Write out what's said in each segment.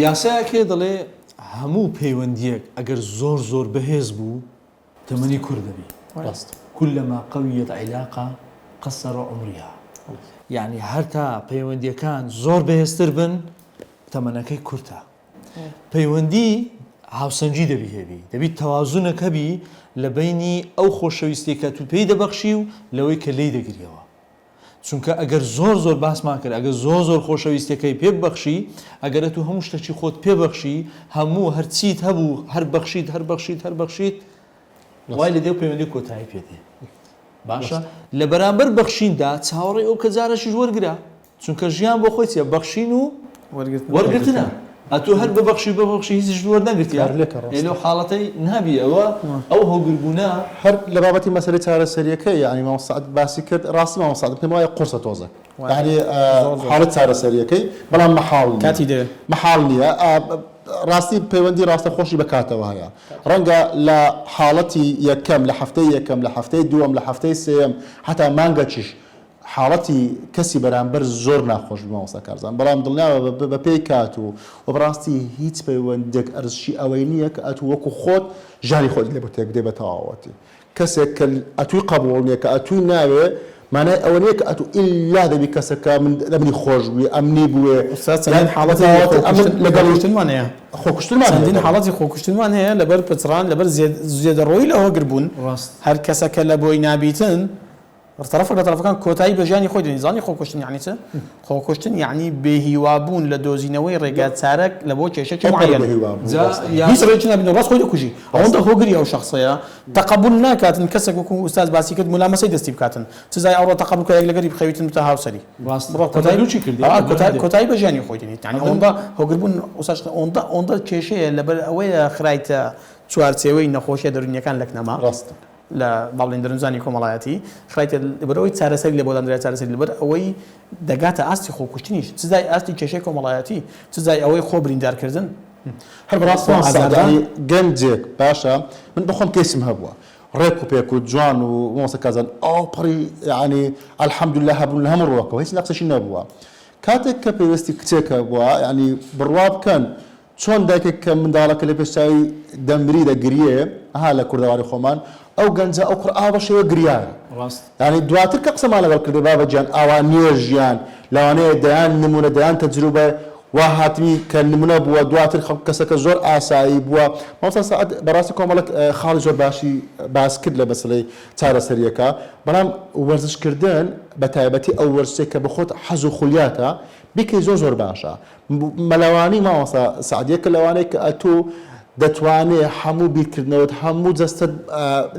یاسایەک هەیە دەڵێ هەموو پەیوەندییەک ئەگەر زۆر زۆر بەهێز بوو تەمەنی کورت دەبی. ڕاستە. كلما قویت علاقە قصر عمرها یەعنی هەرتا پەیوەندییەکان زۆر بەهێزتر بن تەمەنەکەی کورتە. پەیوەندی هاوسەنگی دەبی هەبی، دەبی تەوازونێک هەبی لە بەینی ئەو خۆشەویستیەی کە تو پێی دەبەخشی و لەوەی کە لێی دەگریەوە. چونکە ئەگەر زۆر زۆر باسمان کرد ئەگەر زۆر زۆر خۆشەویستیەکەی پێ ببەخشی ئەگەر ئەتوو هەموو شتەکی خۆت پێ بەخشی هەموو هەرچیت هەبوو هەر بەخشیت هەر بەخشیت هەر بەخشیت وای لێ دێ و پەیوەندی کۆتایی پێ دێ. باشە لە بەرامبەر بەخشیندا چاوەڕێی ئەو بکە جارەکیش وەرگرە. چونکە ژیان بۆ خۆی چیە بەخشین و وەرگرتنە ئەتوو هەر ببەخشی ببەخشی هیچیشت وەرنەگرتیە ئێ لەو حاڵەتەی نابی ئەوە ئەو هۆگربوونە. هەر لە بابەتی مەسەلەی چارەسەریەکەی یانی مامۆستا سەعد باسی کرد ڕاستی مامۆستا سەعد پێم وایە قورسە تۆزێک یانی حاڵەت چارەسەریەکەی بەڵام مەحاڵ نیە کاتی دەوێ مەحاڵ نیە ڕاستی پەیوەندی ڕاستەخۆشی بە کاتەوە هەیە ڕەنگە لە حاڵەتی یەکەم لە هەفتەی یەکەم لە هەفتەی دووەم لە هەفتەی سێیەم هەتا مانگەکیش حاڵەتی کەسی بەرامبەر زۆر ناخۆش بوو مامۆستا کارزان بەڵام دڵنیابە بە پێی کات و وە بەڕاستی هیچ پەیوەندێک ئەرزشی ئەوەی نییە کە ئەتوو وەکو خۆت ژیانی خۆتی لێ بۆ تێک بدەی بە تەواوەتی کەسێک کە ئەتووی قەبوڵ نییە کە ئەتووی ناوێ مانای ئەوە نییە کە ئەتوو ئیلا دەبی کەسەکە من لە منی خۆش بوێ ئەمنی بوێ ئوستاز یان چەندین حاڵەتی بەتەواوەتی ئەمن خۆکوشتن لەگەڵی خۆکوشتنمان هەیە خۆکوشتنمان هەیە چەندین بەڵێ. حاڵەتی خۆکوشتنمان هەیە لەبەر پچڕان لەبەر زێدەڕۆیی لە هۆگر بوون ڕاست. هەر کەسەکە لە بۆی نابیتن تەڕەفێک لە تەڕەفەکان کۆتایی بە ژیانی خۆی دێنی زانی خۆکوشتن یەعنی چ؟ خۆکوشتن یەعنی بێهیوا بوون لە دۆزینەوەی ڕێگا چارە لە بۆ کێشەکی ئەوپەڕی معەیەن. بێهیوا بوون جا ڕاستە. یا هیچ ڕێیەکی نابینێ ڕاست خۆی دەکوژی. ڕاستە. ئەوەندە هۆگری ئەو شەخسەیە تەقەبول ناکاتن کەسێک وەکوو ئوستاز باسی کرد مولامەسەی دەستی بکاتن سزای ئەوڕۆ تەقەبول کە یەک لەگەری بخەویتن بتە هاوسەری ڕاستە. بڕۆ کۆتایی تەمەلوکی کردی ئا ئەمە کۆتایی هەندێک. کۆتایی بە ژیانی خۆی دێنیت یەعنی ئەمن ئەوەندە هۆگر بوون ئوستاز ئەوەندە ئەوەندە کێشەیە لەبەر ئەوەیە خرایتە چوارچێوەی نەخۆشیە دەروونیەکان لەکنەما. ڕاستە. لە با بڵێین دەروونزانی کۆمەڵایەتی خرایتە لەبەر ئەوەی چارەسەری لێ بۆ داندرا چارەسەری لەبەر ئەوەی دەگاتە ئاستی خۆکوشتنیش چ جای ئاستی کێشەی کۆمەڵایەتی چ جای ئەوەی خۆ بریندارکردن هەر بەڕاست خۆ ئازاردان. یانی گەنجێک باشە من بەخۆم کەیسم هەبووە ڕێک و پێک و جوان و مامۆستا کارزان ئەوپەڕی یانی الحمدللە هەبوون لە هەموو ڕووەکەوە هیچ نەقسێکی نەبووە کاتێک کە پەیوەستی کچێک هەبووە یانی بڕوا بکەن چۆن دایکێک کە منداڵەکە لە پێش چاوی دەمری دەگریێ ئەها لە کوردەواری خۆمان ئەو گەنجە ئەو کوڕە ئاوا بە شێوە گریایە ڕاست. یانی دواتر کە قسەمان لەگەڵ کردی بابە گیان ئاوا نییە ژیان لەوانەیە دەیان نمونە دەیان تەجروبە وا هاتبی کە نمونە بووە دواتر خەڵک کەسەکە زۆر ئاسایی بووە مامۆستا سەعد بەڕاستی کۆمەڵێک خاڵی زۆر باشی باس کرد لە مەسەلەی چارەسەریەکە بەڵام وەرزش کردن بە تایبەتی ئەو وەرزشەی کە بەخۆت حەز و خولیاتە بیکەی زۆر زۆر باشە مەلەوانی مامۆستا سەعد یەکە لەوانەی کە ئەتوو دەتوانێ هەموو بیرکردنەوەت هەموو جەستەت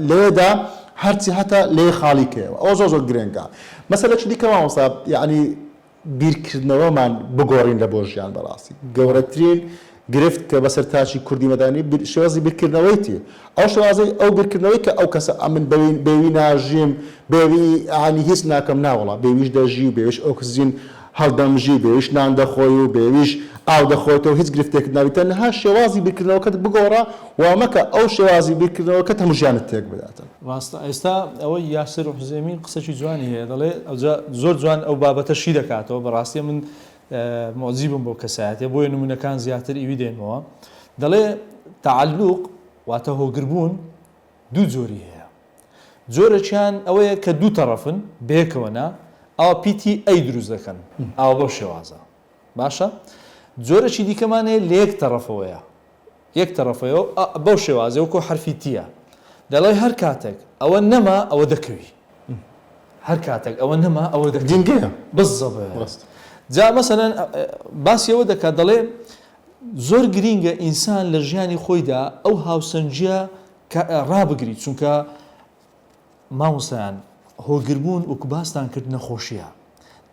لەوێدا هەرچی هەتە لێ خاڵی کەیەوە ئەوە زۆر زۆر گرنگە مەسەلەکی دیکە مامۆستا یەعنی بیرکردنەوەمان بگۆڕین لە بۆ ژیان بەڕاستی گەورەترین گرفت کە بەسەر تاکی کوردی مەدانی شێوازی بیرکردنەوەیتی ئەو شێوازەی ئەو بیرکردنەوەی کە ئەو کەسە ئەمن بێوی ناژیم بێوی یانی هیچ ناکەم ناوەڵا بێویش دەژی و بێویش ئۆکسجین هەڵدەمژی و بێویش نان دەخۆی و بێویش ئاو دەخۆیتەوە هیچ گرفتێکت نابی تەنها شێوازی بیرکردنەوەکەت بگۆڕە و مەکە ئەو شێوازی بیرکردنەوەکەت هەموو ژیانت تێک بداتن. ڕاستە ئێستا ئەوەی یاسر حوزێمی قسەکی جوانی هەیە دەڵێ ئەوجا زۆر جوان ئەو بابەتە شی دەکاتەوە بەڕاستی من موعجیبم بەو کەسایەتیە بۆیە نمونەکان زیاتر ئیوی دێنمەوە دەڵێ تەعەلوق واتە هۆگربوون دوو جۆری هەیە جۆرەکیان ئەوەیە کە دوو تەڕەفن بەیەکەوە نا ئەوە پیتی ئەی دروست دەکەن ئاوا بەو شێوازە باشە جۆرەکی دیکەمان هەیە لە یەک تەڕەفەوەیە یەک تەڕەفەیە و بەو شێوازە وەکو حەرفی تیە دەڵێ هەر کاتێک ئەوە نەما ئەوە دەکەوی هەر کاتێک ئەوە نەما ئەوە دەکەوی جینگەیە بزەبت ڕاست. جا مەسەلەن باسی ئەوە دەکات دەڵێ زۆر گرینگە ئینسان لە ژیانی خۆیدا ئەو هاوسەنگیە ڕابگری چونکە مامۆستایان هۆگربوون وەکو باستان کرد نەخۆشیە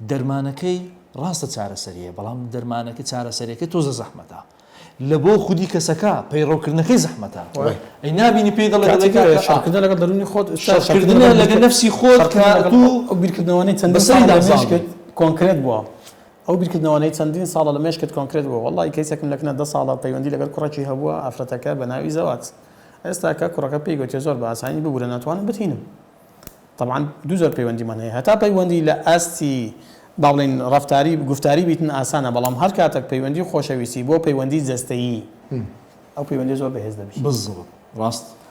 دەرمانەکەی ڕاستە چارەسەریە بەڵام دەرمانەکە چارەسەریەکەی تۆزە زەحمەتە لە بۆ خودی کەسەکە پەیڕەوکردنەکەی زەحمەتە ئەی نابینی پێی دەڵێ دەڵێ کاکە شەڕکردنە لەگەڵ دەروونی خۆت شەڕکردنە لەگەڵ نەفسی خۆت کە تۆ ئەو بیرکردنەوانەی چەندین ساڵە لە مێشکت کۆنکرێت بووە ئەو بیرکردنەوانەی چەندین ساڵە لە مێشکت کۆنکرێت بووە وەڵڵاهی کەیسێکم لەکنە دە ساڵە پەیوەندی لەگەڵ کوڕێکی هەبووە ئافرەتەکە بە ناوی زەواج ئێستاکە کوڕەکە پێی گوتیە زۆر بە ئاسانی ببورە ناتوانم بتهینم تەبعەن دوو جۆر پەیوەندیمان هەیە هەتا پەیوەندی لە ئاستی با بڵێین ڕەفتاری گوفتاری بیتن ئاسانە بەڵام هەر کاتەک پەیوەندی خۆشەویستی بۆ پەیوەندی جەستەیی ئەو پەیوەندی زۆر بەهێز دەبی. بالضبط ڕاست.